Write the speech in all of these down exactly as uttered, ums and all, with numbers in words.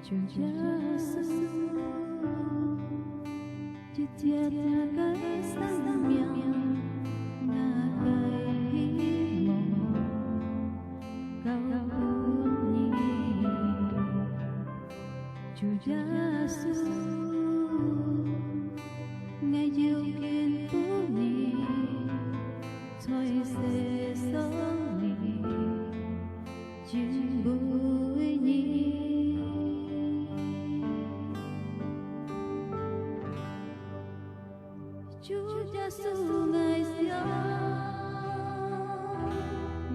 主耶穌，一切个生命，𠊎个希望，交分你。主耶穌，𠊎有見過你，在世上你。 敬畏你。主耶穌，𠊎相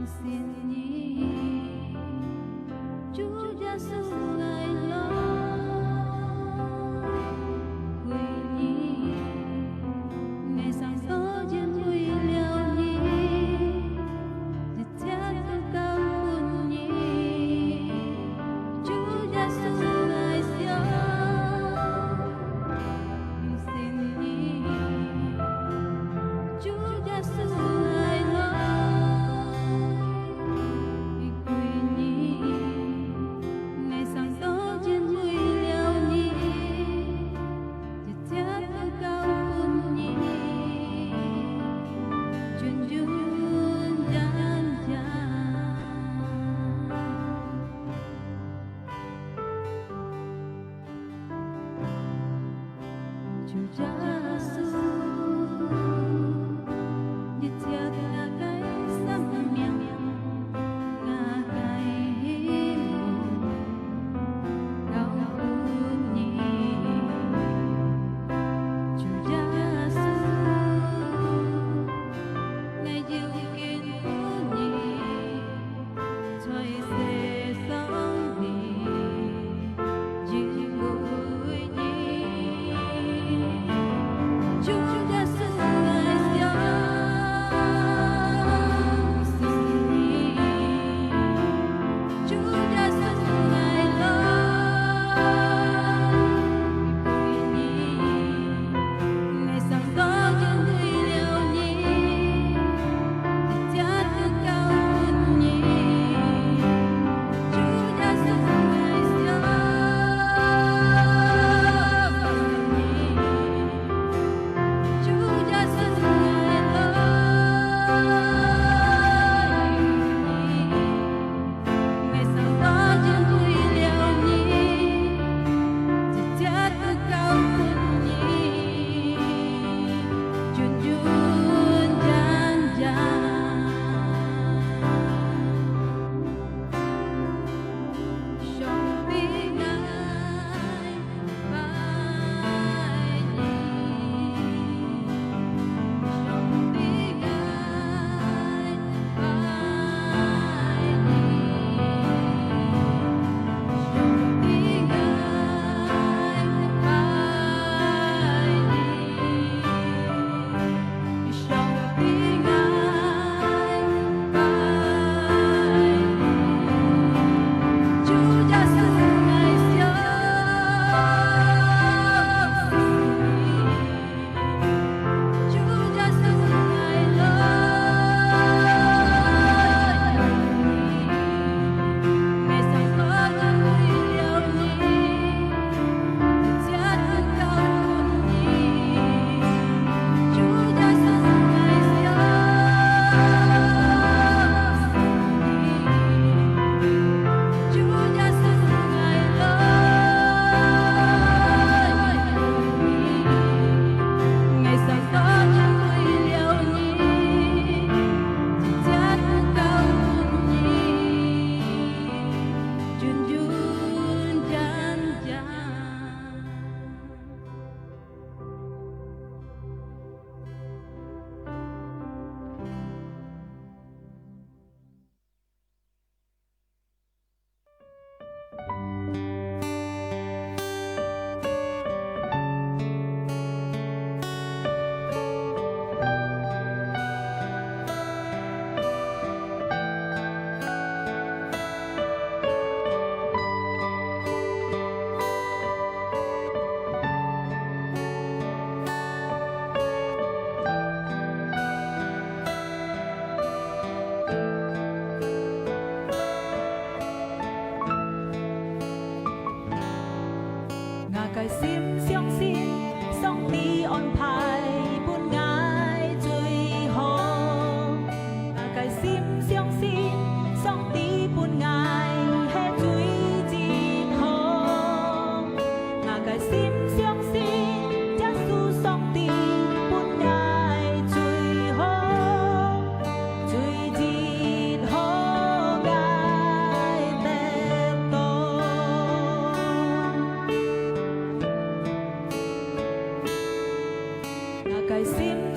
信你。主耶穌，𠊎來歸你。𠊎生到因為了你， 一切都交分你。主耶穌，𠊎相信你。主耶穌，𠊎來歸你。𠊎生到因為了你， 一切都交分你，純純正正。主耶穌，一切个生命，𠊎个希望， 交分你。主耶穌，𠊎有見過你，在世上你，因為你。主耶穌，𠊎相信你。 主耶穌，𠊎來歸你。𠊎生到因為了你，一切都交分你。主耶穌，𠊎相信你。主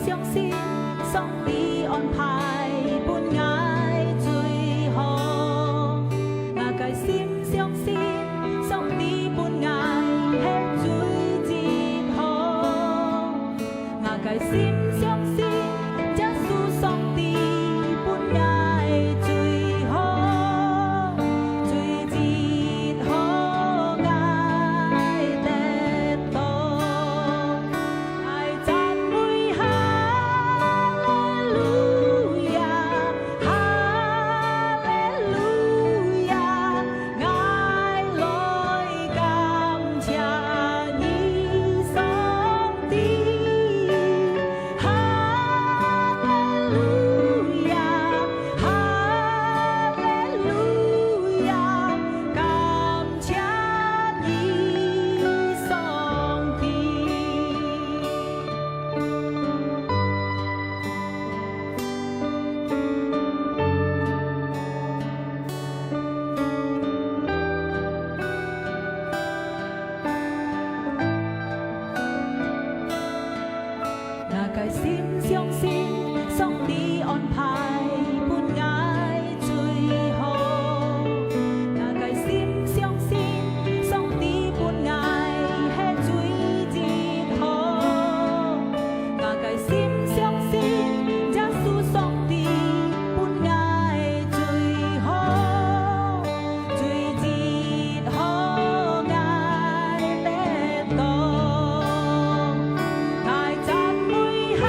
相信上帝安排分𠊎最好。𠊎个心相信上帝分𠊎係最好。 𠊎个心相信，耶穌上帝分𠊎最好，最好𠊎得到。𠊎讚美哈利路亞，哈利路亞， 𠊎來感謝你，上帝。哈利路亞，哈利路亞，感謝你，上帝。 𠊎个心相信，上帝安排分𠊎最好。𠊎个心相信，上帝分𠊎係最好。 𠊎个心相信，耶穌上帝分𠊎最好，最好𠊎得到。𠊎讚美哈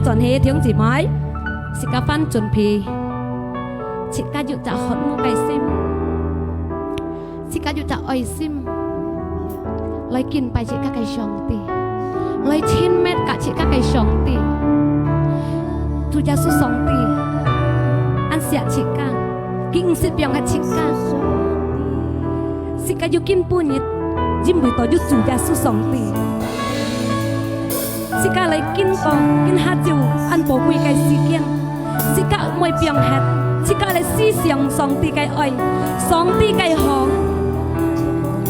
全體弟兄姊妹，自家翻準備，自家有隻渴慕个心，自家有隻愛心，來敬拜自家个上帝，來親密佮自家个上帝。主耶穌上帝，恁惜自家，佢毋識放忒自家。自家有今晡日，因為到有主耶穌上帝。 自家來經過，今下晝恁寶貴个時間，自家毋會放忝，自家來思想上帝个愛，上帝个好，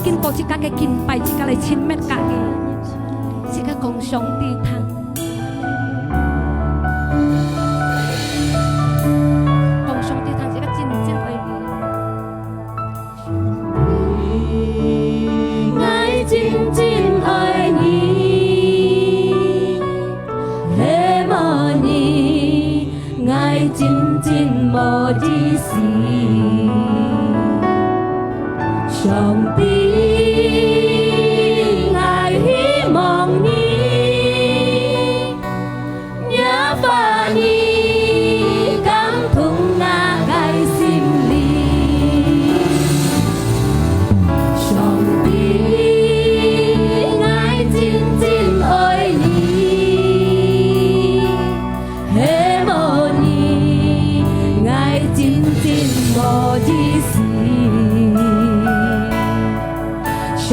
經過自家个敬拜，自家來親密佮佢，自家講上帝聽，講上帝聽，自家真正愛佢。 上帝，𠊎真真愛你，係無你，𠊎真真無意思。上帝，𠊎希望你， 若話語感動𠊎个心靈。上帝，𠊎真真愛你，係無你，𠊎真真無意思。上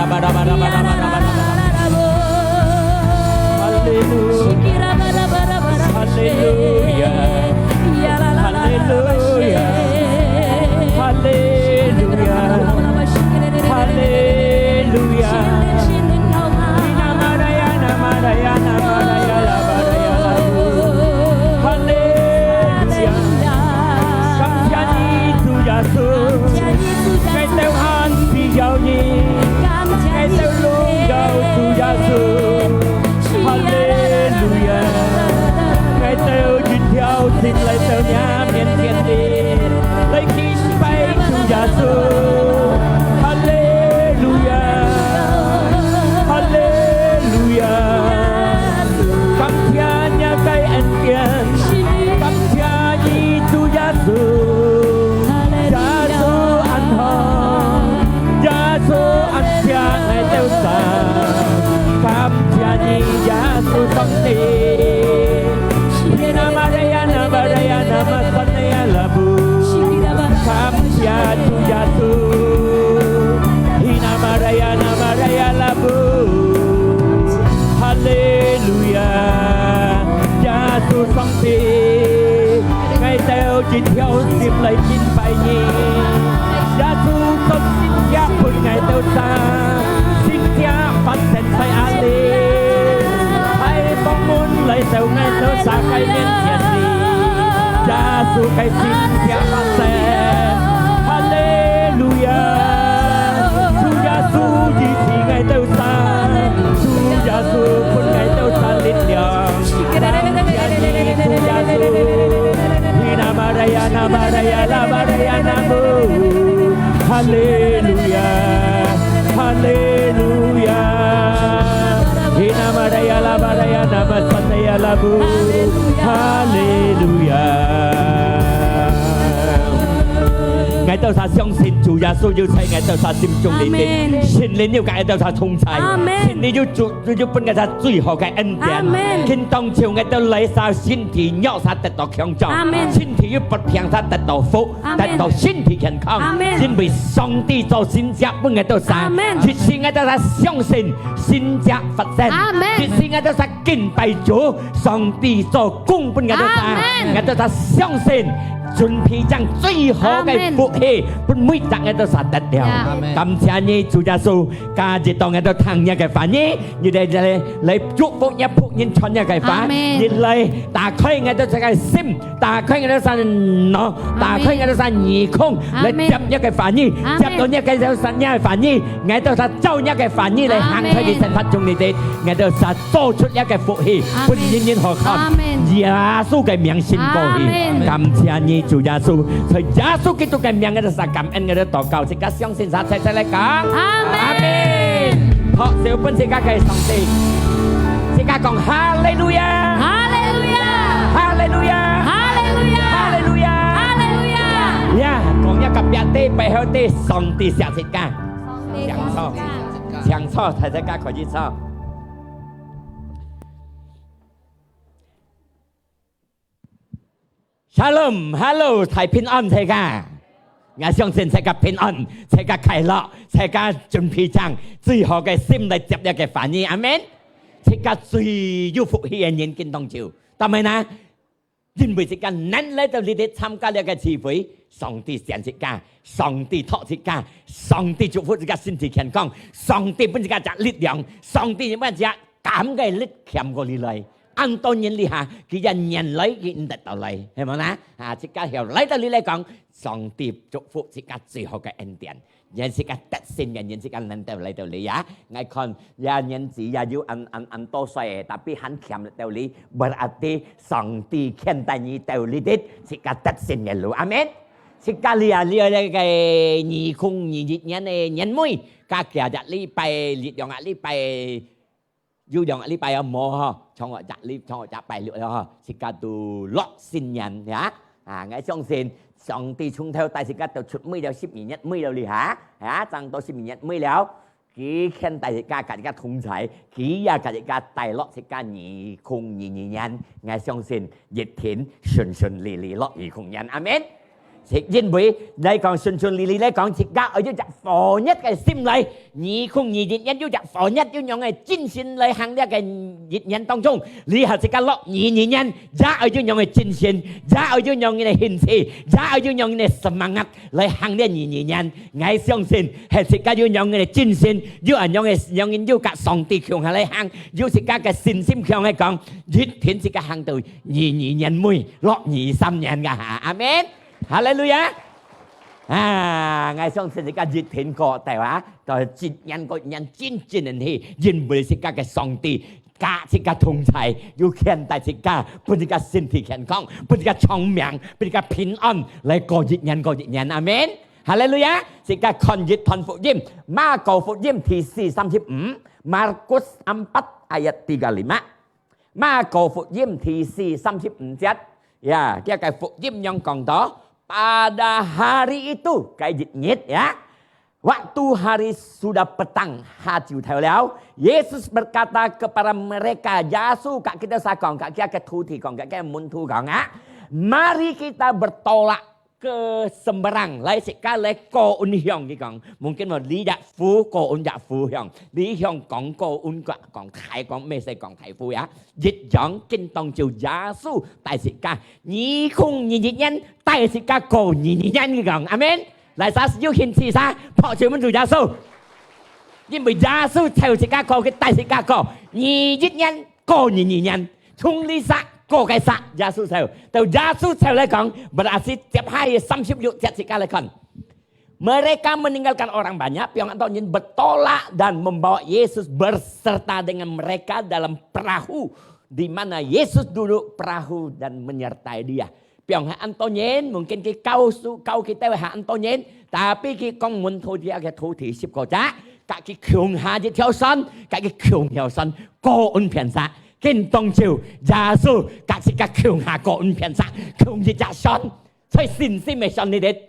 哈利路亞，哈利路亞，哈利路亞，哈利路亞，哈利路亞。哈利路亞！感謝你，主耶穌，𠊎兜恁需要你，𠊎兜榮耀主耶穌。哈利路亞！𠊎兜一條心來到你面前裡，來敬拜主耶穌。哈利路亞！哈利路亞！感謝你个恩典，感謝你主耶穌，耶穌恁好，耶穌恁惜𠊎兜儕。感謝你，耶穌上帝。Hina Maria, na Maria, na Maria, labu. 感謝主耶穌。Hina Maria, na Maria, labu. 哈利路亞！耶穌上帝，𠊎兜一條心來敬拜你。耶穌做神蹟分𠊎兜儕，神蹟發生在哪裡？開放門來到𠊎兜儕个面前裡。耶穌个神蹟發生。哈利路亞！主耶穌醫治𠊎兜儕，主耶穌分𠊎兜儕力量。 Hina Maria, na Maria, la Maria, namu. 哈利路亞，哈利路亞。Hina Maria, la Maria, na Maria, labu. 哈利路亞。𠊎兜儕相信主耶穌有在𠊎兜儕心中裡面，阿們。聖靈有佮𠊎兜儕同在，阿們。聖靈有主 主就分𠊎兜儕最好个恩典。阿們。今當晝𠊎兜來儕身體弱儕得到強壯，阿們。身體有發病儕得到福，阿們。得到身體健康，阿們。因為上帝做神蹟分𠊎兜儕，阿們。即使𠊎兜儕相信神蹟發生，阿們。即使𠊎兜儕敬拜主，上帝做工分𠊎兜儕，阿們。𠊎兜儕相信準備將最好个，阿們。福氣分每隻𠊎兜儕得了。呀。阿們。感謝你，主耶穌。 今日當𠊎兜聽若个話語，你來，來，來祝福若僕人傳若个話，阿們。你來打開𠊎兜儕个心，打開𠊎兜儕腦，阿們。打開𠊎兜儕耳空，阿們。來接若个話語，阿們。接到若个，若个話語，𠊎兜儕照若个話語來行在你生活中裡底，阿們。𠊎兜儕 做出這个福氣，阿們。分人人好看。阿們。耶穌个名宣告去。阿們。感謝你，主耶穌，在耶穌基督个名，𠊎兜儕感恩，𠊎兜禱告，自家相信，儕齊齊來講。阿們。阿們。好，就分自家个上帝，自家講哈利路亞。哈利路亞。哈利路亞。哈利路亞。哈利路亞。哈利路亞。呀，講若隔壁个，背後个，上帝惜自家。上帝惜自家。請坐，請坐，大家可以坐。 Shalom，hello，大平安大家。𠊎相信大家平安，大家快樂，大家準備將最好个心來接這个話語，阿們。大家最有福氣个人今當晝，當然啦，因為大家能來到這裡參加這个聚會，上帝選大家，上帝托大家，上帝祝福大家身體健康，上帝分大家隻力量，上帝分大家敢个力強過你來。 恁多年裡下，佢也年來佢毋得到來，係無啦？啊，自家曉來到這裡講，上帝祝福自家最好个恩典，願自家得勝个人，自家能夠來到這啊。𠊎看，也年紀也有恁，恁，恁多歲个，tapi還強到這，berarti上帝牽帶你到這裡，自家得勝个路。阿們。自家這啊，這个二空二一年个年尾，加加隻禮拜，兩個禮拜， 有兩個禮拜啊，無吼，像𠊎隻禮，像𠊎隻拜六了吼，自家都落新年呀。啊，𠊎相信上帝從頭帶自家到出尾了，十二月尾了哩哈，啊，正到十二月尾了，佢牽帶自家，佮自家同在，佢也佮自家帶落自家二空二二年。𠊎相信一定順順利利落二空年，阿們。因為來講，順順利利來講，自家愛有隻火熱个心來，二空二一年有隻火熱，有樣个精神來行這个一年當中，你還自家落二二年，也愛有樣个精神，也愛有樣个興趣，也愛有樣个semangat來行這二二年。𠊎相信，係自家有樣个精神，有恁樣个，樣个有佮上帝共下來行，有自家个信心共下講，一定自家行到二二年尾，落二三年个哈。阿門。 哈利路亞！啊，𠊎相信自家一定過到啊，到一年過一年真正个去，因為自家个上帝佮自家同在，有牽帶自家，分自家身體健康，分自家長命，分自家平安，來過一年過一年。阿門。哈利路亞！自家看一段福音，馬可福音第四三十五，Markus empat ayat tiga lima。 馬可福音第四三十五節，ya，這个福音樣講到，pada hari itu，該一日，ya，waktu hari sudah petang，下晝頭了，Yesus berkata kepada mereka，耶穌佮佢兜儕講，佮佢个徒弟講，佮佢个門徒講啊，mari kita bertolak ke seberang，來自家來過運向，佢講，mungkin無，這隻湖過運隻湖向，這向講過運，講大，講毋使講大湖呀，一樣，今當晝耶穌帶自家，二空二一年帶自家過二二年，佢講，阿門。來，儕有興趣儕，拍手分主耶穌，因為耶穌湊自家過，佢帶自家過，二一年過二二年。 從這儕過該儕，耶穌湊。到耶穌湊來講，berarti接下三十六節自家來看。Mereka meninggalkan orang banyak，放恁多人，bertolak dan membawa Yesus berserta dengan mereka dalam perahu, di mana Yesus duduk perahu dan menyertai dia。放下恁多人，mungkin佢教書，教佢兜下恁多人，tapi佢講門徒，佢个徒弟十個隻，佮佢共下一條船，佮佢共條船，過運片儕。 今當晝，耶穌佮自家共下過運片儕，共一隻船，在信心个船裡頭，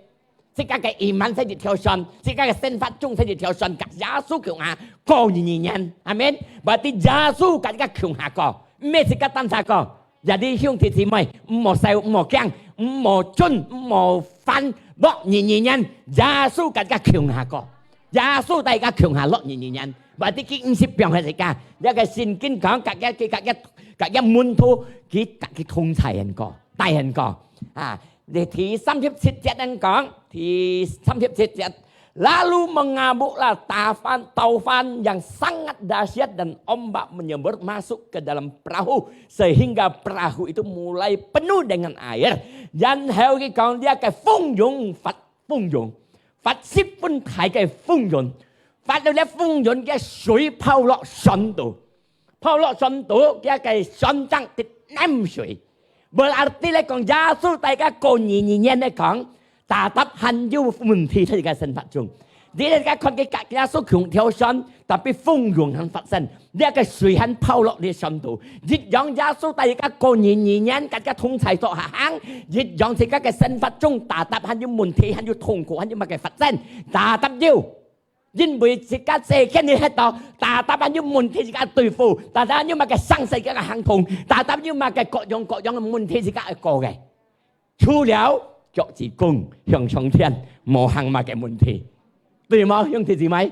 自家个iman在一條船，自家个生活中在一條船，佮耶穌共下過二二年。阿門。Berarti耶穌佮自家共下過，毋係自家單儕過。Jadi兄弟姊妹，毋好愁，毋好驚，毋好顫，毋好煩，落二二年，耶穌佮自家共下過。 耶穌帶佢共下落二二年，berarti佢毋識放忒自家。這个聖經講，佮佢，佢，佮佢，佮佢門徒，佢，佮佢同在恁个，帶恁个。啊，你第三十七節恁講，第三十七節，lalu mengamuklah taufan, taufan yang sangat dahsyat dan ombak menyembur masuk ke dalam perahu, sehingga perahu itu mulai penuh dengan air. 然後佢講，這个風湧發 風湧，發十分大个風湧，發到這風湧个水泡落船肚，泡落船肚，佢个船正直淰水。Berarti來講，耶穌帶佢過二二年來講，tetap還有問題在佢个生活中。你來看佢佮耶穌共條船， tapi風湧還發生，這个水還泡落你船肚。一樣耶穌帶佢過二二年，佮佢同在到下行，一樣自家个生活中，tetap還有問題，還有痛苦，還有麼个發生，tetap有。因為自家世間裡歇到，tetap還有問題自家對付，tetap還有麼个生事自家行動，tetap有麼个各樣各樣个問題自家愛過个。 除了腳趾公向上天，無還麼个問題。對無，兄弟姊妹？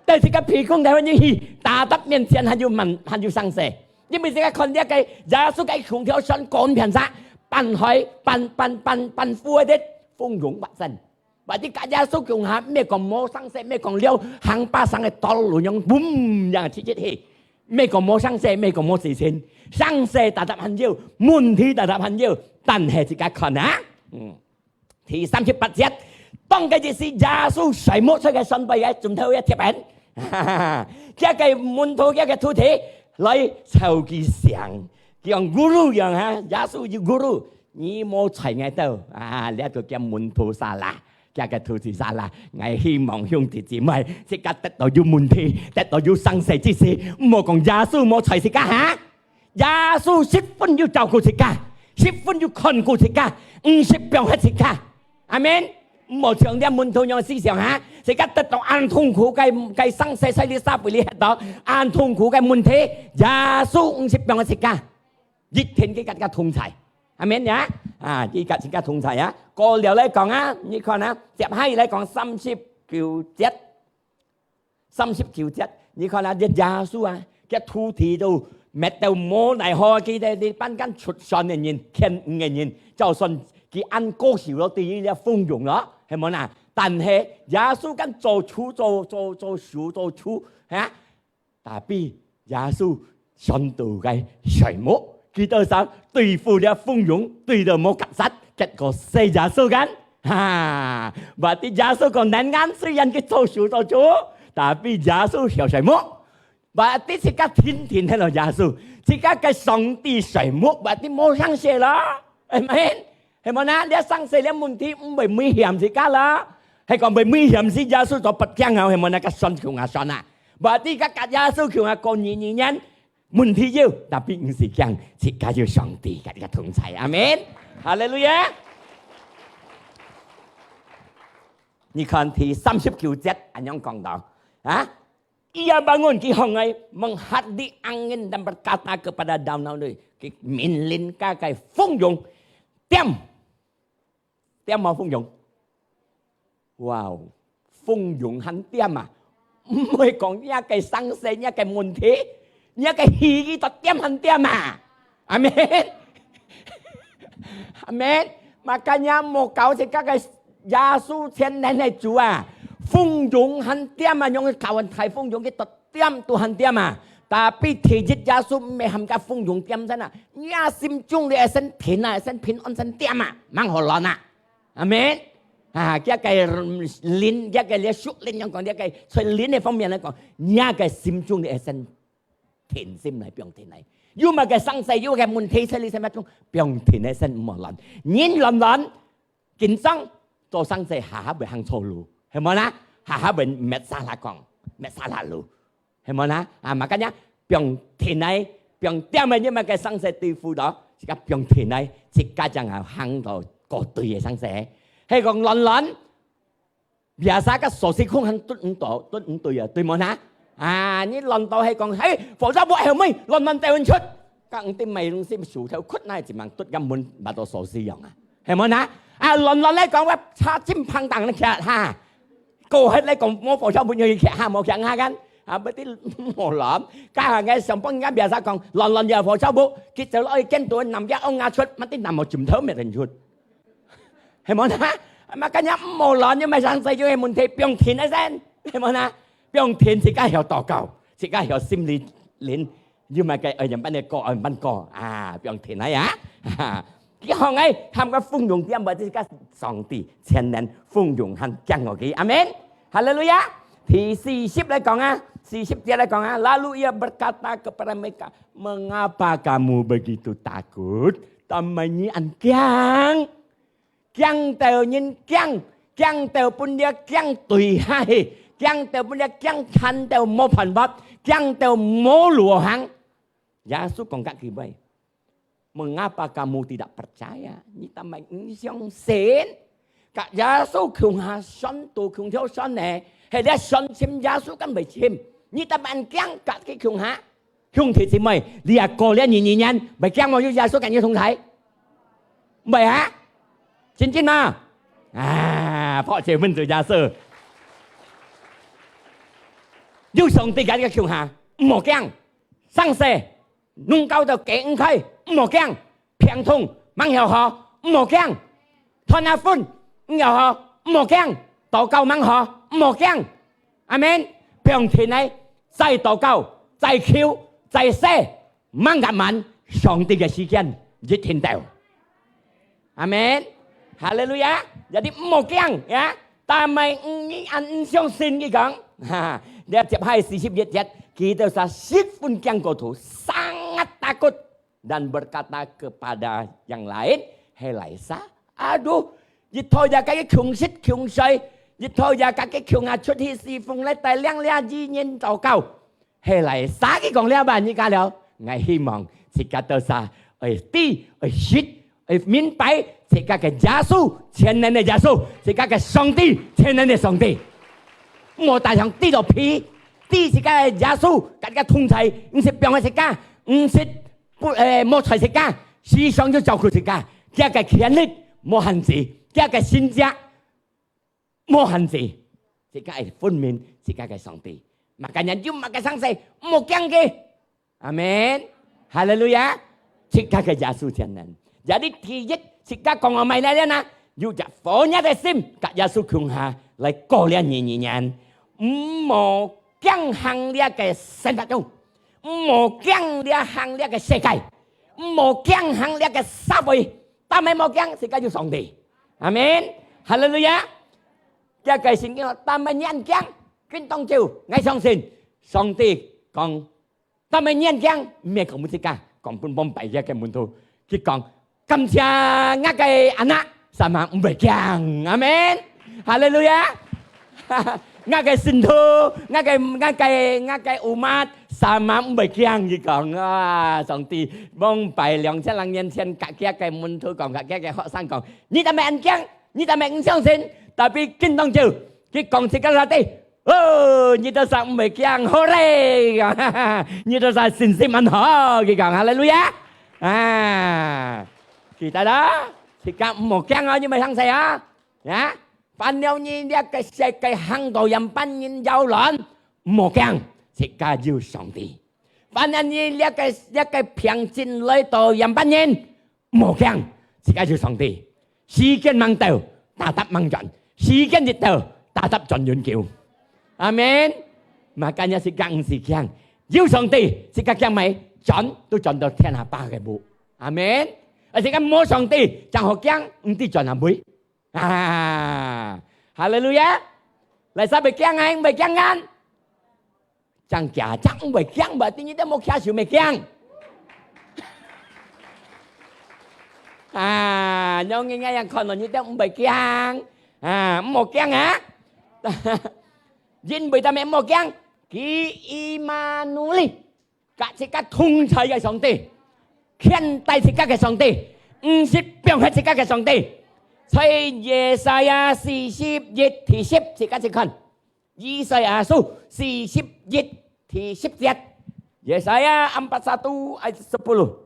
但係个鼻公台灣人去，tetap面前還有問，還有生事。因為自家看這个耶穌个共條船過運片儕，半海，半，半，半，半湖个，風湧發生。Berarti佮耶穌共下，毋係講無生事，毋係講了，行巴生个道路樣，boom，樣直直去。 毋係講無生事，毋係講無事情，生事tetap還有，問題tetap還有，但係自家看啊，嗯，第三十八節，當該日時，耶穌睡目在个船背个，枕頭也貼緊。佢个門徒，佢个徒弟來吵佢醒，佢講：「Guru樣哈，耶穌有Guru，你莫在𠊎兜啊！」這个叫門徒salah。 佢个徒弟salah，𠊎希望兄弟姊妹，自家得到有問題，得到有生事之時，毋好講耶穌無在自家哈。耶穌十分有照顧自家，十分有看顧自家，毋識放忒自家。阿門。毋好像這門徒樣思想哈，自家得到恁痛苦个，个生事，在這社會裡歇到恁痛苦个問題，耶穌毋識放忒自家。 一定佢佮自家同在。阿門呀！啊，佢佮自家同在呀！過了來講啊，你看啊，接下來講三十九節，三十九節，你看啊，這耶穌啊，佢徒弟都滅到無奈何，佢兜，佢兜班間出算个人，欠五个人，就算佢恁高手咯，對於這豐容咯，係無啦？但係耶穌間做主，做，做，做主，做主，哈？ Tapi耶穌想到个睡目，佢兜想對付這豐容，對到無結煞，結果死耶穌間。哈，berarti耶穌講，能眼雖然佢做主做主，tapi耶穌曉睡目。Berarti自家天天看到耶穌，自家个上帝睡目，berarti無生死咯。Amen。 係無呢？這生死這問題毋會危險自家啦，係講會危險係耶穌做不驚啊，係無呢？該算共下算啊，berarti自家㧯耶穌共下過二二年，問題有，tapi毋使驚，自家有上帝㧯自家同在。阿門。哈利路亞。你看第三十九節恁樣講到，啊？ Ia bangun，佢䟘起，menghadiri angin dan berkata kepada danau，佢命令該个豐容恬，恬無豐容？哇哦，豐容還恬啊！毋會講若个生死，若个問題，若个起居都恬還恬啊！ 阿門。阿門。Makanya莫搞自家个耶穌全能个主啊，豐容還恬啊，用搞大豐容个都恬都還恬啊。Tapi第一耶穌毋係喊个豐容恬先啊，若心中个先恬啊，先平安先恬啊，吂好亂啊。阿門。啊，佢个靈，佢个屬靈，樣講佢个在靈个方面來講，若个心中个先 恬心來，放恬來。有麼个生死，有个問題出來，什麼種，放恬來先，毋好亂。人亂亂，緊張，做生死下下會行錯路，係無啦？下下會滅沙拉講，滅沙拉路，係無啦？啊，makanya放恬來，放恬來，有麼个生死對付到，自家放恬來，自家正係行到過對个生死。係講亂亂， Biasa个鎖匙孔還揬毋到，揬毋對啊，對無呢？啊，你亂到係講，嘿，火車布後尾亂亂掉出，該毋知買東西手頭屈哪，一吂揬个門，把到鎖匙樣啊，係無呢？啊，亂亂來講，我車真碰當你徛哈，過去來講，無火車布要去徛哈，無徛哈kan，啊，berarti無亂。該下个上班人家biasa講，亂亂有火車布，佢走落去見到男嘅翁啊出，乜啲男無枕頭乜人出。 係無呢？Makanya毋好亂，有麼个生死，有个問題，放恬來先，係無呢？放恬自家曉禱告，自家曉心裡靈，有麼个愛仰般个過，愛仰般過啊，放恬來啊！哈，佢䟘起，喊个豐容恬，berarti自家上帝全能豐容還驚過佢。阿門。哈利路亞。第四十來講啊，四十節來講啊，lalu ia berkata kepada mereka, mengapa kamu begitu takut？做麼个你恁驚？ 驚到人驚，驚到分這驚退下去，驚到分這驚纏到無辦法，驚到無路行。耶穌講甲佢尾，mengapa kamu tidak percaya？你做麼个毋相信？甲耶穌共下船，都共條船呢，係這船沉，耶穌敢會沉？你做麼个驚甲佢共下？ 兄弟姊妹，你也過了二二年，會驚無？有耶穌甲你同在？毋會啊？真真啊？啊，拍手分主耶穌。有上帝甲你个共下，毋好驚。生死，攏搞到解毋開，毋好驚。病痛，吂曉好，毋好驚。斷啊分，毋曉好，毋好驚。禱告吂好，毋好驚。 阿門。放定來，再禱告，再求，再寫，慢甲慢，上帝个時間一定到。阿門。哈利路亞！Jadi毋好驚呀，做麼个你恁毋相信佢講，哈，你接下四十一節，佢兜就十分驚過頭，sangat takut. Dan berkata kepada yang lain, "Hai laisa, aduh,一頭也甲佢窮食窮睡，一頭也甲佢窮啊出去侍奉來帶領這義人禱告。Hai laisa，佢講了吧，你家了，𠊎希望自家都係愛知、愛識、愛明白，自家个耶穌，全能个耶穌，自家个上帝，全能个上帝。毋好大聲知到皮，知自家个耶穌，甲自家同在，毋識放下自家，毋識 不，誒，無在自家，時常就照顧自家，佢个權力無限制，佢个神蹟無限制，自家愛分明自家个上帝。Makanya有麼个生事，毋好驚佢。阿門。哈利路亞。自家个耶穌全能。Jadi第一，自家講个麼个呢？有隻火熱个心，佮耶穌共下來過這二二年。毋好驚行這个生活中，毋好驚這行這个世界，毋好驚行這个社會。但係無驚，自家有上帝。阿門。哈利路亞。這个聖經講，但係你恁驚，緊當晝，𠊎相信上帝講，但係你恁驚，毋係講分自家，講分往擺這个門徒，佢講，感謝𠊎个anak，sama毋會驚。阿門。哈利路亞。𠊎个信徒，𠊎个，𠊎个，𠊎个umat，sama毋會驚。佢講，啊，上帝往擺兩千零年前，佮佢个門徒講，佮佢个學生講，你但係恁驚，你但係毋相信，tapi緊當晝，佢講自家个地，哦，你兜儕毋會驚，好咧，你兜儕信心恁好，佢講，哈利路亞。啊，記得啊，自家毋好驚哦，你毋係生事啊。啊，煩惱你這个世界行到樣般人擾亂，毋好驚，自家有上帝。煩惱你這个，這个病症來到樣般人，毋好驚，自家有上帝。時間吂到，tetap吂轉；時間一到，tetap轉永久。阿門。Makanya自家毋使驚，有上帝，自家驚麼个？轉都轉到天下爸个屋。阿門。啊，自家無上帝，正好驚，毋知轉哪位。啊，哈利路亞！哪儕會驚啊？毋會驚啊？正驚，正毋會驚，無定你兜無擎手毋會驚。啊，仰般𠊎樣看到你兜毋會驚，啊，毋好驚啊！因為做麼个毋好驚？佢Immanuel，佮自家同在个上帝，牽帶自家个上帝，毋識放忒自家个上帝。在Yesaya四十一第十，自家去看。以賽亞書四十一第十節，Yesaya empat satu ayat sepuluh。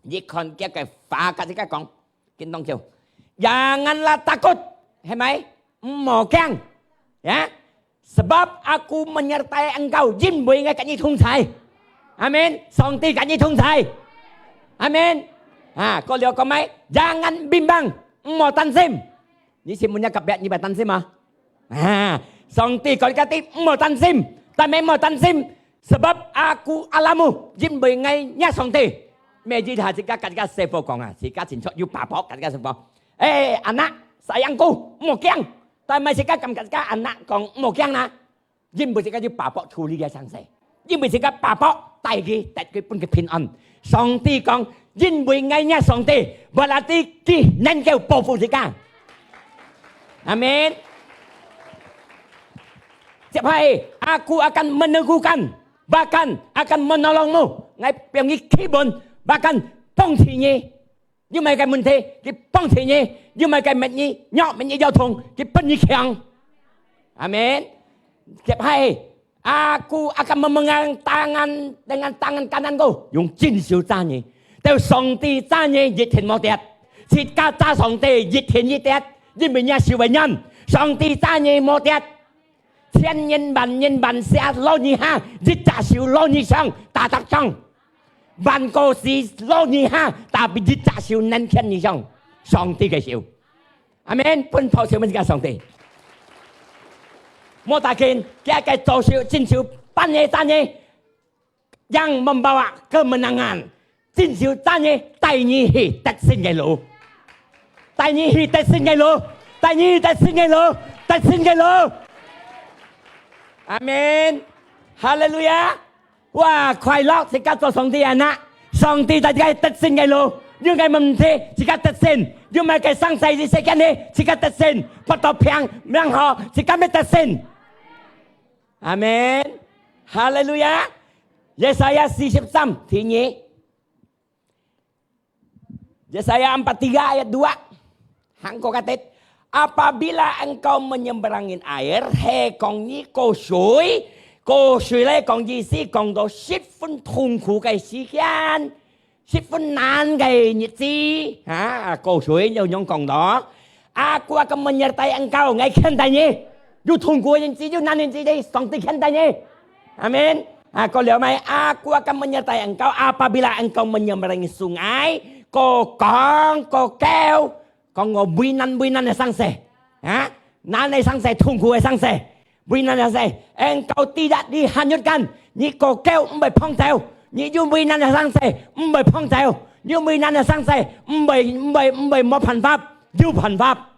你看佢个話，佮自家講，緊當晝，Janganlah takut，係無？毋好驚，ya。Sebab Aku menyertai engkau，因為𠊎佮你同在。阿門。上帝佮你同在。阿門。啊，過了講麼个？Jangan bimbang，毋好擔心。你試問若隔壁，你會擔心嗎？啊，上帝講你个地，毋好擔心，但係毋好擔心，sebab Aku Allahmu，因為𠊎若上帝。每日下自家佮自家師傅講啊，自家清楚有把握，佮自家師傅，誒，anak，sayangku，毋好驚。但係自家敢佮自家anak講毋好驚啊，因為自家有把握處理个生事。 因為自家把握帶佢，帶佢分佢平安。上帝講，因為𠊎若上帝，berarti佢能夠保護自家。阿門。接下來，Aku akan meneguhkan，bahkan akan menolongmu。𠊎分你企穩，bahkan幫助你。 有麼个問題，佢幫助你；有麼个搣你弱、搣你腰痛，佢分你強。阿門。Kepahai, Aku akan memegang tangan dengan tangan kananku，用正手揸你。到上帝揸你，一定無跌；自家揸上帝，一定一跌，因為若手會軟。上帝揸你無跌。 千人萬人萬世界摎你下，一隻手摎你上，tetap上。萬個世界摎你下，tapi一隻手能牽你上，上帝个手。阿門。分拍手分自家上帝。無打緊，佢个左手、正手，幫你、贊你。 Yang membawa kemenangan，正手贊你，帶你去得勝个路，帶你去得勝个路，帶你去得勝个路，得勝个路。阿門。哈利路亞。哇，快樂，自家做上帝个anak，上帝帶自家得勝个路。有个問題，自家得勝；有麼个生事，世間裡，自家得勝。發到病，病好，自家乜得勝。 阿門。哈利路亞。Yesaya四十三第二。Yesaya empat tiga ayat dua。Hangko katit. Apabila engkau menyeberangi air，係講你過水，過水來講意思講到十分痛苦个時間。 十分難个日子，啊，過水又仰講咯。Aku akan menyertai engkau, ngai牽帶你。有痛苦个日子，有難个日子，上帝牽帶你。阿門。啊，過了沒？Aku akan menyertai engkau apabila engkau menyeberangi sungai. 過講，過叫，講我為難，為難个生死，啊，難个生死，痛苦个生死。 為難个生死，engkau tidak dihanyutkan，你過久毋會放走，你有為難个生死，毋會放走，有為難个生死，毋會，毋會，毋會無辦法，有辦法。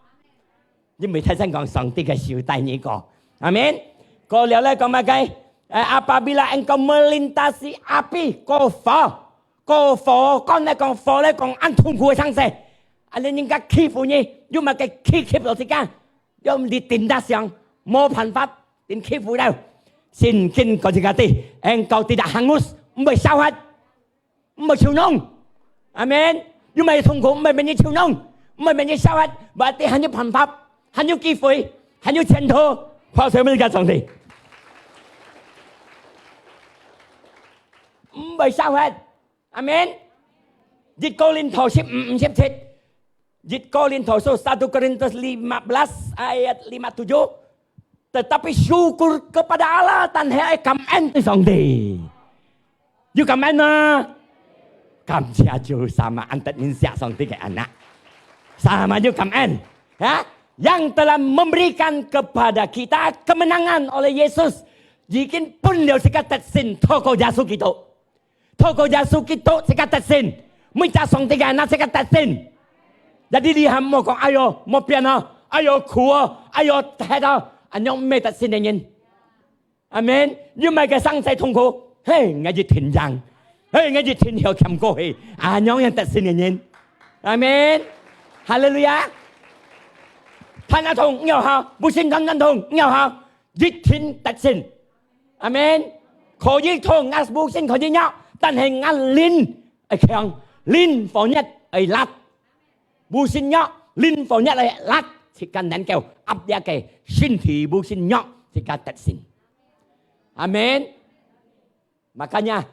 因為大聲講，上帝个手帶你過。阿門。過了咧，講麼个？誒，apabila engkau melintasi api，過火，過火，講咧講火咧講，恁痛苦个生死，恁樣人家欺負你，有麼个欺，欺負自家？ 用你頂得上，無辦法，頂欺負了。聖經講自家知，engkau tidak hangus，毋會燒忒，毋會臭燶。阿門。有麼个痛苦，毋會變成臭燶，毋會變成燒忒，berarti還有辦法，還有機會，還有前途。拍手分自家上帝。毋會燒忒。阿門。一哥林多十五五十七。 一哥林多書，satu Korintus lima belas ayat lima tujuh, tetapi syukur kepada Allah，但係愛感恩對上帝。有感恩嗎？感謝主，sama恁得人惜上帝个anak。Sama有感恩，啊？Yang telah memberikan kepada kita kemenangan oleh Yesus，已經分了自家得勝，透過耶穌基督。 透過耶穌基督自家得勝，每隻上帝个anak自家得勝。Jadi你還莫講，哎喲，莫變哦，哎喲，苦哦，哎喲，忒哦，恁樣毋係得勝个人。阿門。有麼个生死痛苦，嘿，𠊎一定贏，嘿，𠊎一定曉撿過去，恁樣樣得勝个人。阿門。哈利路亞。Tan atong，你好，不信tan atong，你好。 一定得勝。阿門。可以痛，吾母親可以弱，但係吾靈愛強，靈火熱愛辣。母親弱，靈火熱愛辣，自家能夠壓這个身體母親弱，自家得勝。阿門。Makanya，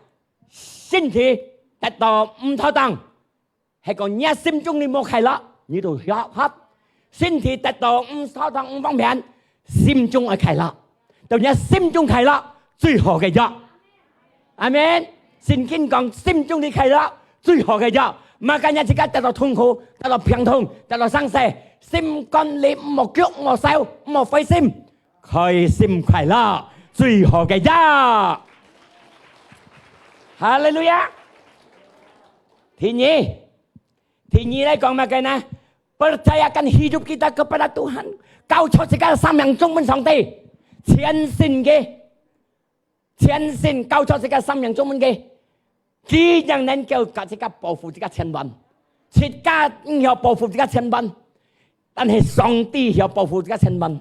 身體得到毋妥當， 係講若心中裡無快樂，你就曉學；身體得到毋妥當、毋方便，心中愛快樂。到若心中快樂，最好个藥。阿門。聖經講，心中裡快樂，最好个藥。Makanya自家得到痛苦，得到病痛，得到生死，心肝裡莫急、莫愁、莫灰心，開心快樂，最好个藥。哈利路亞！第二， 第二來講麼个呢？Percayakan hidup kita kepada Tuhan，交出自家个生命中分上帝，全心个，全心交出自家个生命中分佢，佢正能夠甲自家保護自家千萬，自家毋曉保護自家千萬。 但係上帝曉保護自家千萬。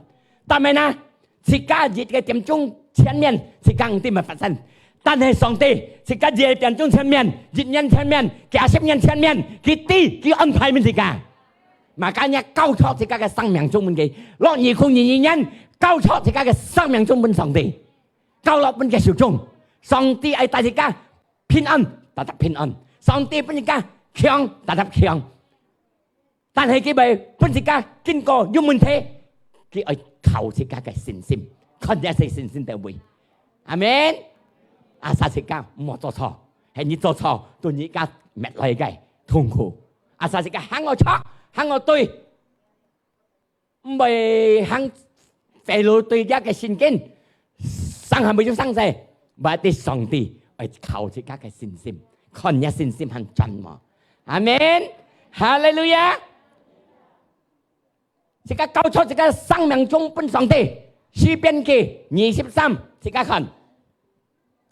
但係呢，自家一个點鐘前面，自家毋知會發生。但係上帝，自家一个點鐘前面，一年前面，幾十年前面，佢知，佢安排分自家。Makanya交出自家个生命中分佢，落二零二二年，交出自家个生命中分上帝，交落分佢手中。上帝愛帶自家平安，tetap平安；上帝分自家強，tetap強。 但係佢會分自家經過有問題，佢愛靠自家个信心，看這係信心到位。阿門。Asal自家毋好做錯，係你做錯，對你家滅來个痛苦。Asal自家行个著，行个對，毋會行 Fellow對這个聖經，生還會有生死，berarti上帝愛靠自家个信心，看若信心還轉無。阿門。哈利路亞。自家交出自家生命中分上帝。詩篇記二十三，自家看。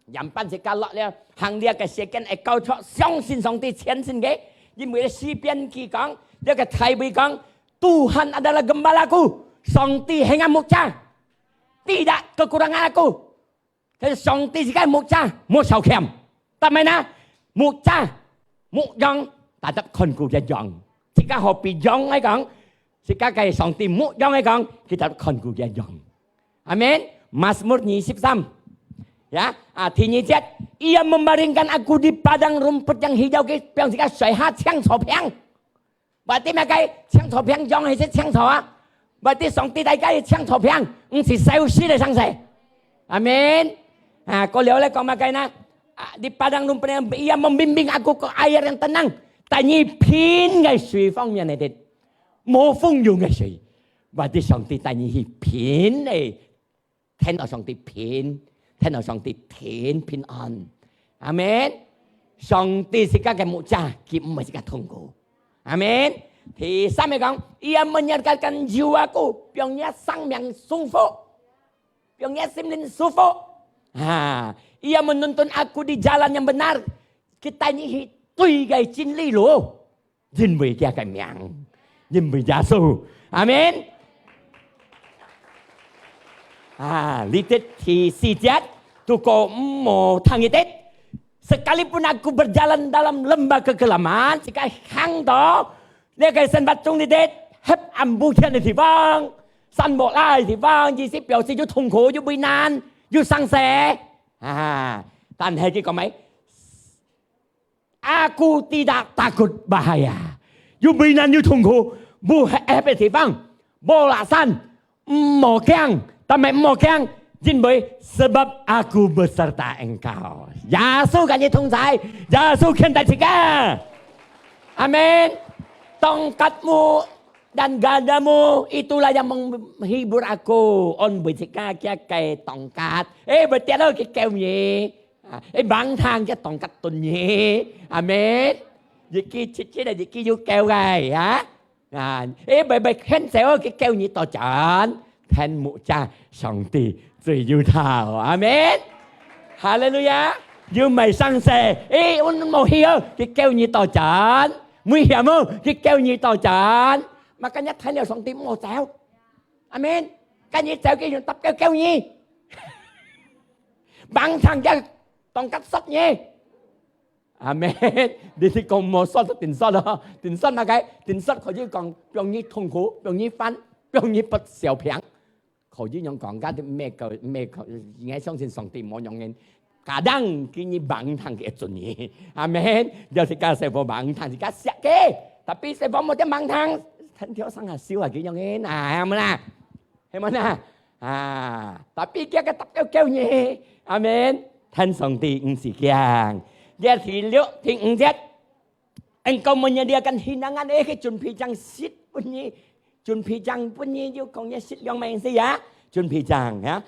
仰般自家落了，行這个世間愛交出相信上帝全心个，因為詩篇記講，這个大衛講，Tuhan adalah gembalaku，上帝係𠊎牧者，tidak kekurangan aku。佢係上帝自家牧者，無少欠。但係呢，牧者、牧羊，tetap看顧个羊。自家好比羊來講，自家个上帝牧羊來講，佢tetap看顧个羊。 阿門。Mazmur二十三。Ya，啊，第二節，Ia membaringkan aku di padang rumput yang hijau，佢放自家睡下青草坪。Berarti麼个？青草坪樣係青草啊？Berarti上帝大家係青草坪，毋係消失个上帝。阿門。啊，過了咧講麼个呢？啊，di padang rumput yang ia membimbing aku ke air yang tenang. 帶你平个水方面个，無洐湧个水。Berarti上帝帶你去平个，天到上帝平，天到上帝天平安。阿門。上帝自家个牧者，佢毋會自家痛苦。阿門。第三个講，ia menyerahkan jiwaku，放你生命舒服。 放你心靈舒服。啊，ia menuntun aku di jalan yang benar，佢帶你去對个真理路，因為佢个名，因為耶穌。阿門。啊，你得第四節，都過毋好聽一滴。Sekalipun aku berjalan dalam lembah kegelapan，自家行到這个生活中裡底黑暗無天个地方，山無拉个地方，意思表示有痛苦、有危難、有生死。啊，但係佢講咩？Aku tidak takut bahaya。有危難、有痛苦、無黑个地方、無拉山， 毋好驚，但係毋好驚，因為sebab aku beserta engkau。耶穌跟你同在，耶穌牽帶自家。阿門。Tongkatmu dan gadamu itulah yang menghibur aku。安慰自家，佢个tongkat。誒，會跌落去救你。啊，誒，橫藤佢tongkat等你。阿門。一支直直个，一支有夠个，啊。 啊，誒，會，會牽走去救你到轉，天牧者上帝最有頭。阿門。哈利路亞。有麼个生死，誒，阮無去哦，去救你到轉。危險哦，去救你到轉。Makanya天父上帝毋好走。阿門。跟你走，佢用搭救救你。Bangthang佢tongkat sot你。 阿門。你，你講無說就定說咯，定說麼个？定說可以講，放你痛苦，放你煩，放你不小病。可以用講，該就毋係個，毋係個，應該相信上帝無用人。Kadang佢bangthang佢會准你。阿門。有時間細伙bangthang，自家惜佢，tapi細伙無得bangthang，天條上下燒啊，佢用人啊，係無啦？ 係無呢？啊，tapi佢个搭救救你。阿門。天上帝毋係驚。這第六、第五節，Engkau menyediakan hidangan，誒，佢準備正食分你，準備正分你，有講這食量麼个意思啊？準備正啊。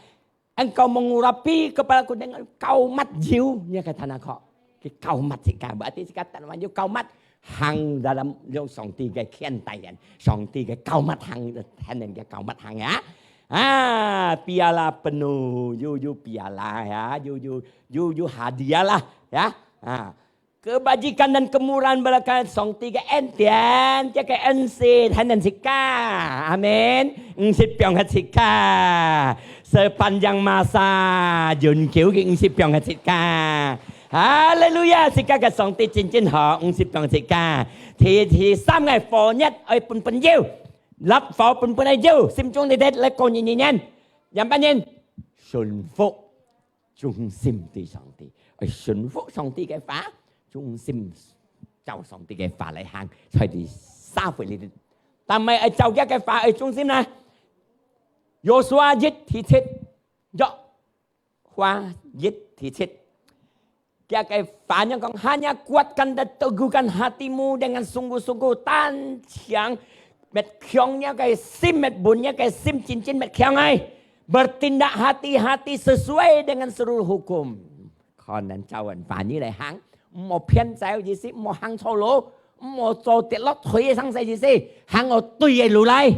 Engkau mengurapi kepalaku dengan kau mat油，你看他那個，佢膏抹自家，berarti自家單單有膏抹，行dalam用上帝个牽帶人，上帝个膏抹行，天然个膏抹行啊。啊，piala penuh，有，有piala啊，有，有，有，有hadiah啦，啊，啊。Kebajikan dan kemurahan berkat上帝个恩典，這个恩賜，天然自家。阿門。毋識放忒自家，sepanjang masa，永久个毋識放忒自家。哈利路亞！自家个上帝真真好，毋識放自家。第，第三个火熱愛分分有，立火分分个有，心中裡底來過年年年，樣般人順服，忠心對上帝，愛順服上帝个話，忠心照上帝个話來行，在這社會裡底。但係愛照佢个話愛忠心呢？Yosua一第七，約 話一第七，佢个話語講，hanya kuatkan dan teguhkan hatimu dengan sungguh-sungguh，單淨搣強若个心，搣穩若个心，真真搣強來，bertindak hati-hati sesuai dengan seluruh hukum。可能照阮話語來行，毋好偏走意思，毋好行錯路，毋好做跌落腿个生死意思，行好對个路來。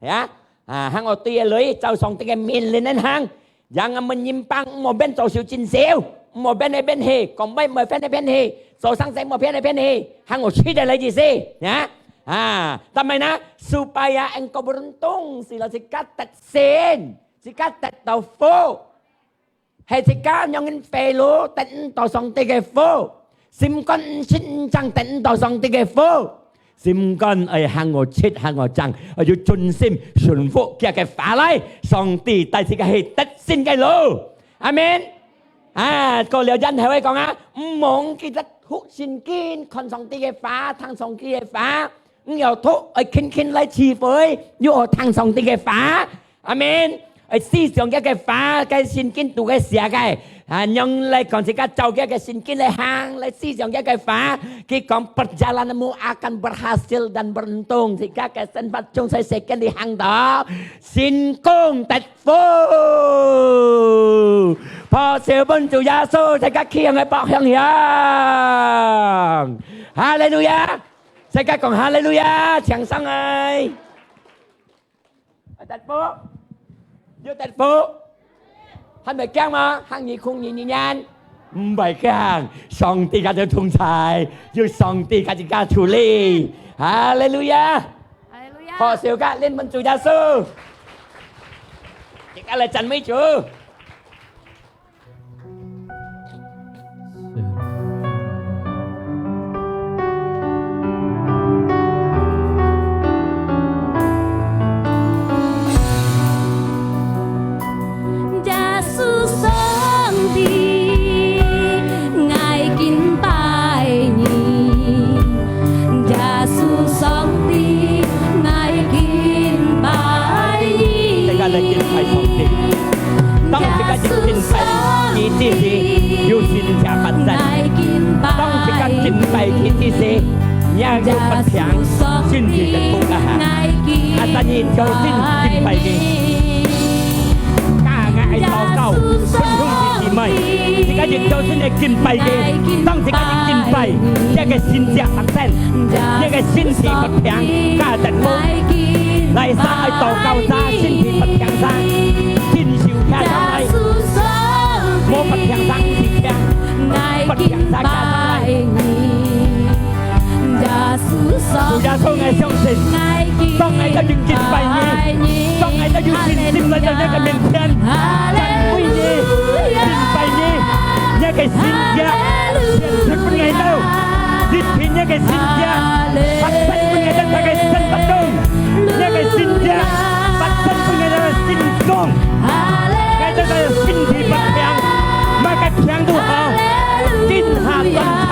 呀，啊，行好對个路，照上帝个命令來行。Jangan menyimpang，毋好變做小真小，毋好變來變去，講話毋好變來變去，做生死毋好變來變去，行好直个來意思，呀。啊，但係呢，supaya engkau beruntung，係咯，自家得勝，自家得到福。 係自家仰般廢路，得毋到上帝个福；心肝毋直毋正，得毋到上帝个福。心肝愛行好直，行好正，愛有忠心順服佢个話來，上帝帶自家去得勝个路。阿門。啊，過了然後愛講啊，毋好毋記得讀聖經，看上帝个話，聽上帝个話。你愛讀，愛勤勤來聚會，又愛聽上帝个話。阿門。愛思想佢个話，該聖經讀个寫个，啊，仰來講自家照佢个聖經來行，來思想佢个話。佢講，perjalananmu akan berhasil dan beruntung，自家个生活中在世間裡行到成功得福。拍手分主耶穌，自家企向个方向。哈利路亞！ 大家講哈利路亞，請上來。有得福？有得福？還會驚嗎？行二空二二年？毋會驚，上帝佮你同在，有上帝佮自家處理。哈利路亞！哈利路亞！好，小家，恁分主耶穌，大家來讚美主。 耶穌上帝，𠊎敬拜你。耶穌上帝，𠊎敬拜你。大家來敬拜上帝。 當自家一敬拜佢之時，有神蹟發生。當自家敬拜佢之時，若有發病，身體就好啊。啊，但係朝晨敬拜佢。家下𠊎愛禱告，分兄弟姊妹，自家一朝晨來敬拜佢。當自家一敬拜，這个神蹟發生。 這个身體發病，家得福。來，儕愛禱告儕，身體發病儕，伸手擎上來。無發病儕毋使擎，發病儕擎上來。主耶穌，𠊎相信，當𠊎兜有敬拜你，當𠊎兜有信心來到你个面前，讚美你，敬拜你，你个神蹟，顯出分𠊎兜。 一片若个神蹟，發生分𠊎兜大家生活中，若个神蹟，發生分𠊎兜心中。𠊎兜个身體發病，麼个病都好，今下當場，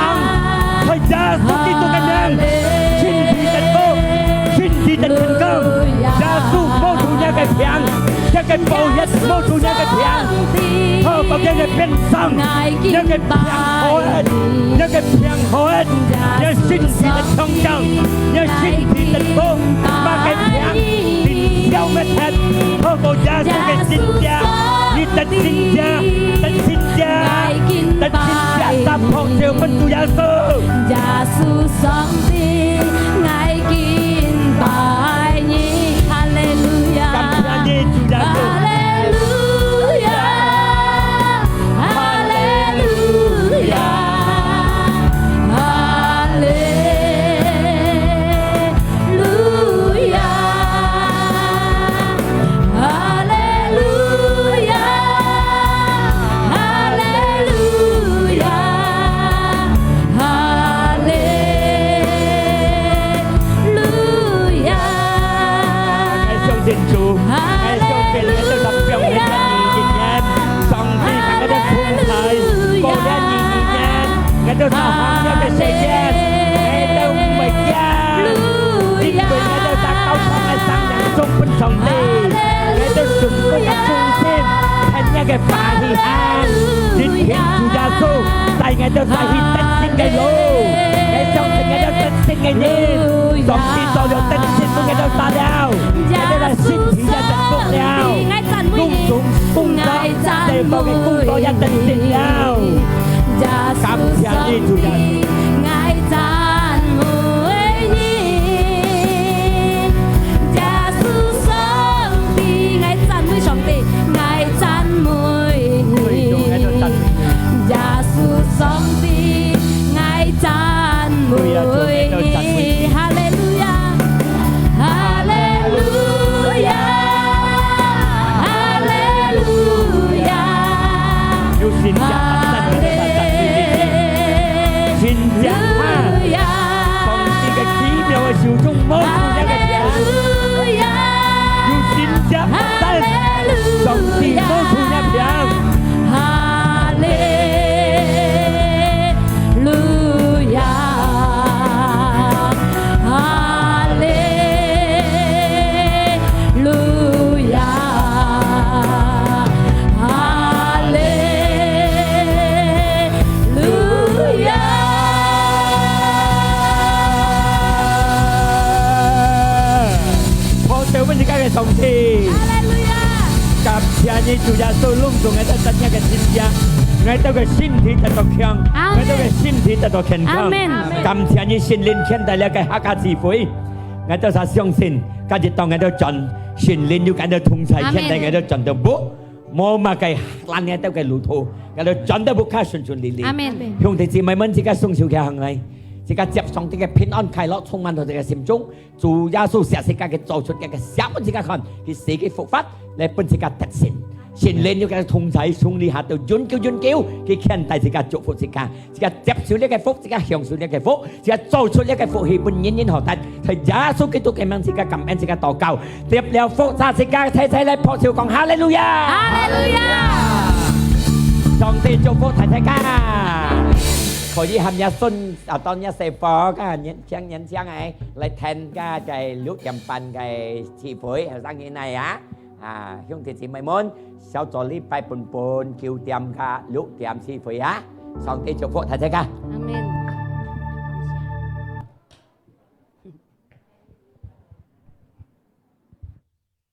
在耶穌基督个名，身體得福，身體得健康。耶穌摸著若个病， 若个寶血摸著若个病，透過若个鞭傷，若个病好忒，若个病好忒，若身體得強壯，若身體得好，麼个病被消滅忒，透過耶穌个神蹟，你得神蹟，得神蹟，得神蹟，大拍手分主耶穌。耶穌上帝，𠊎敬拜 你，哈利路亞，感謝你，主耶穌。哈利路亞，哈利路亞，哈利路亞，哈利路亞，哈利路亞。 哈利路亞。𠊎相信主，𠊎相信你兜在放一年二一年，上帝同𠊎兜同在，過了二二年，𠊎兜在行這个世界，𠊎兜毋會驚，因為𠊎兜在交通个生命中分上帝，𠊎兜信靠个忠心，聽若个話去行，一定主耶穌 帶𠊎兜再去得勝个路。𠊎相信𠊎兜得勝个人，上帝早就得勝分𠊎兜儕了。𠊎兜个身體也得福了，工作，工作，地方个工作也得勝了。感謝你，主耶穌。 耶穌上帝，𠊎讚美上帝，𠊎讚美你。耶穌上帝，𠊎讚美你。哈利路亞，哈利路亞，哈利路亞。有神蹟發生，哈利路亞。 神蹟啊！上帝个奇妙个手中摸著若个病，有神蹟發生，上帝摸著若病。哈利路亞，哈你主耶穌攏總𠊎兜得若个神蹟，𠊎兜个身體得到強，阿門。𠊎兜个身體得到健康。阿門。感謝你聖靈牽帶這个客家聚會，𠊎兜儕相信，今日當𠊎兜轉，聖靈有𠊎兜同在，阿門。牽帶𠊎兜轉到屋，無麼个攔𠊎兜个路途，𠊎兜轉到屋較順順利利。阿門。兄弟姊妹們，自家雙手擎䟘來，自家接上帝个平安快樂充滿到自家心中。 主耶穌寫自家个做出个，寫分自家看，佢死佢復活，來分自家得勝。聖靈有佢个同在，從這下到永久永久，佢牽帶自家祝福自家，自家接受這个福，自家享受這个福，自家做出這个福氣分人人好得。在耶穌基督个名，自家感恩，自家禱告，接了福，自家齊齊來拍手講哈利路亞！哈利路亞！上帝祝福大家，可以喊若孫啊，當若細伙，啊，年輕年輕个。 來聽个，在六點半个聚會，後生人來啊！啊，兄弟姊妹們，小組禮拜本本九點到六點聚會啊！上帝祝福大家。阿門。